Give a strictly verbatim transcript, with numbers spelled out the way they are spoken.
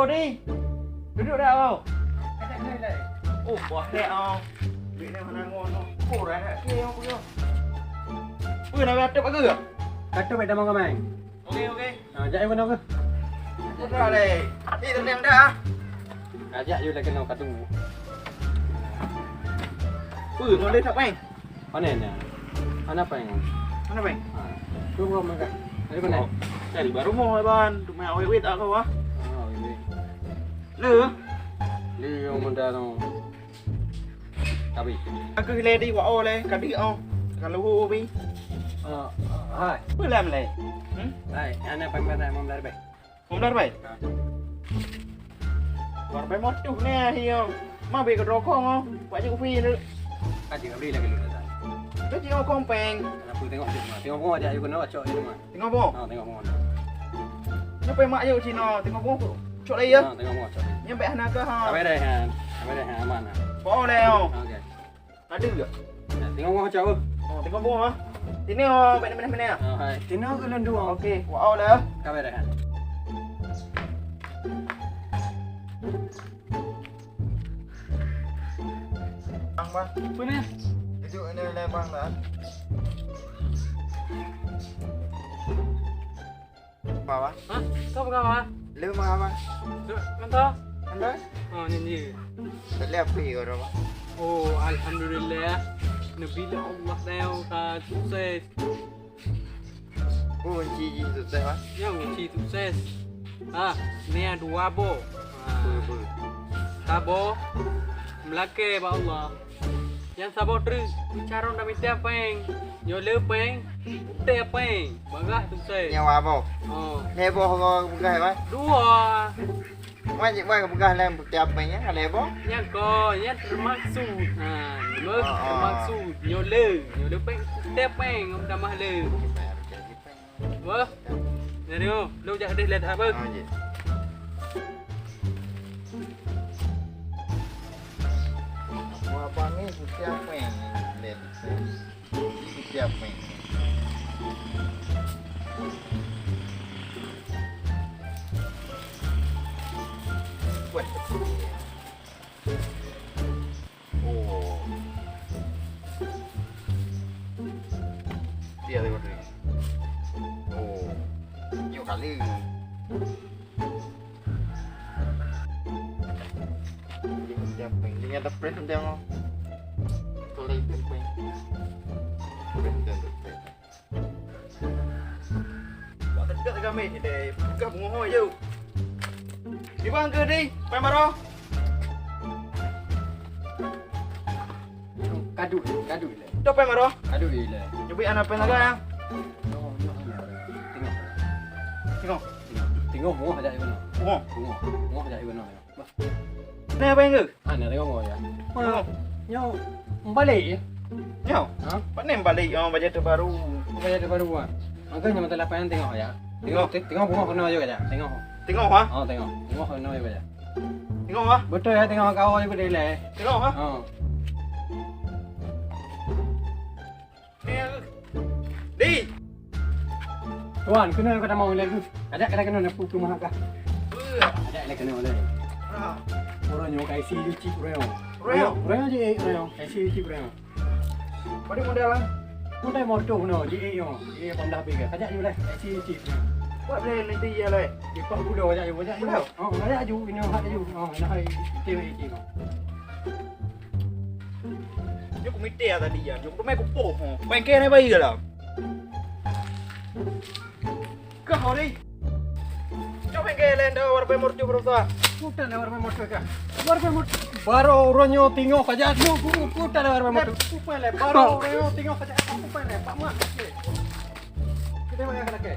Di, duduek dak, oh. Oh, bah dek, oh. Duit ni mana ngon, oh. Oh, dah dak. Okey, oh, okey, oh. Peue na ka teup agak? Ka teup dak mau kemai. Okey, okey. Ha, jak, ayo keunoe keuh. Udah leh. Ni tenang dah. Ajak you lagi keunoe katu. Peue, ngon leh tak main? Pane nyan? Hana péng. Hana péng? Ha. Tu gua makan. Dari mana? Oh, dari baru mau, Ban. Tu main awet-awet tak kau, ah? Ah, awet-awet. Le? Le yang muda tu. Tapi. Aku le di wa le, kadi oh. Kalau hu bi. Ah, hai. Peue lam le? Hmm? Hai, ana péng banyak mau beli. Hom dar bai? Warbai motoh nè hiyo. Ma bèk keudroe kong oh. Wak jeuet kupi nyoe. Ka jeuet bri lagèe lôn datang. Ka jeuet kong péng. Kenapa tengok jeuet ma? Tengok bungoh jak yue keunoe cok yue ma. Tengok bungoh. Ha, tengok bungoh. Nyoe péng mak yue cit nyoe. Tengok bungoh cok lé ya. Ha, tengok bungoh cok. Nyoe bèk hana keu ha. Ka beureh ha. Ka beureh ha, aman ha. Boleh oh. Okey. Ada juga. Nah, tengok bungoh cok. Oh, tengok bungoh ah. Sini oh, bèk mana-mana. Oh, hai. Sini ke lôn dua. Okey, wow dah. Ka beureh ha. Bang, bang. Apa ni? Duduk ni lah bang dah. Apa, bang? Hah? Kau apa khabar? Lu apa khabar? Kan tu? Kan tu? Oh, ni dia. Tak boleh apa ya orang, bang? Oh, alhamdulillah. Nabi Allah dah ka sukses. Kunci ji sukses, Wan. Nyang kunci sukses. Ha, ni dua boh. Ha. Betul, betul. Saboh, meulakèe bak Allah. Nyang saboh treuk, carông dak mita péng. Nyoe le péng, utée péng. Bagah sukses. Nyawa boh. Oh. Lhèe boh kau peugah, Wan? Dua. Wan, cit Wan peugah lé peutiap péng nyan, ka lhèe boh. Nyan kon, nyan teumaksud. Ha, nyoe teumaksud. Nyoe le, nyoe le péng, peutiap péng, tamah le. Wah. Jadi, oh, lu jak deh lihat apa? Oh, jih. Wah, abang ni peutiap péng. Lihat. Setiap main. Kuat betul. Oh. Dia lewat ni. Oh. Yuk kali. Dia siap main. Dia ada press dia mau. Kalau itu main. Press dia tu. Wak teuka kami ni deh, peugah beungoh ho yuk. Di bang ke di, pai maro. Kadu, kadu le. Tu pai maro. Kadu le. Nyubi anak pen lagak ya. Tengok. Tengok. Tengok, tengok, tengok, tengok, tengok, tengok. Nah, apa yang ke? Ah, nak tengok ya. Tengok. Nyoe balik ya? Nyoe? Ha? Pané balik, oh, baju terbaru. Baju terbaru ah. Angka nyoe mata lapan tengok ya. Tengok, tengok. Te-, tengok bungoh keunoe juga ya. Tengok. Tengok ha? Oh, tengok. Tengok keunoe juga ya. Tengok ha? Betul ya, tengok kau juga deh. Tengok ha? Oh. Di. Tuan, keunoe ka tamong lé. Ajak ka keunoe na pu keu mahak kah? Ajak lé keunoe lé. Ureueng nyoe ka isi yuci ureueng. Ureueng? Ureueng ji ureueng. Ka isi yuci ureueng. Pada modal lah. Modal motor keunoe ji nyoe. Ji pandah bega. Ajak ju lé. Ka isi yuci ureueng. Buat lé nanti ya lé. Di pak bulo ajak ju, ajak ju. Oh, ajak ju ini hak ju. Oh, ini hai. Itu itu. Nyoe kumite tadi ya, nyoe kumai kupoh ho. Bengke ni bayi lah. Kah ho ni? Coba bengke lain dah warbe morcu berusaha. Udah lah warbe morcu kah? Warbe morcu. Baru urang nyoe tengok aja nyoe ku ku tak ada warbe morcu. Upai le baru urang nyoe tengok aja upai le Pak Mak. Kita main anak ke.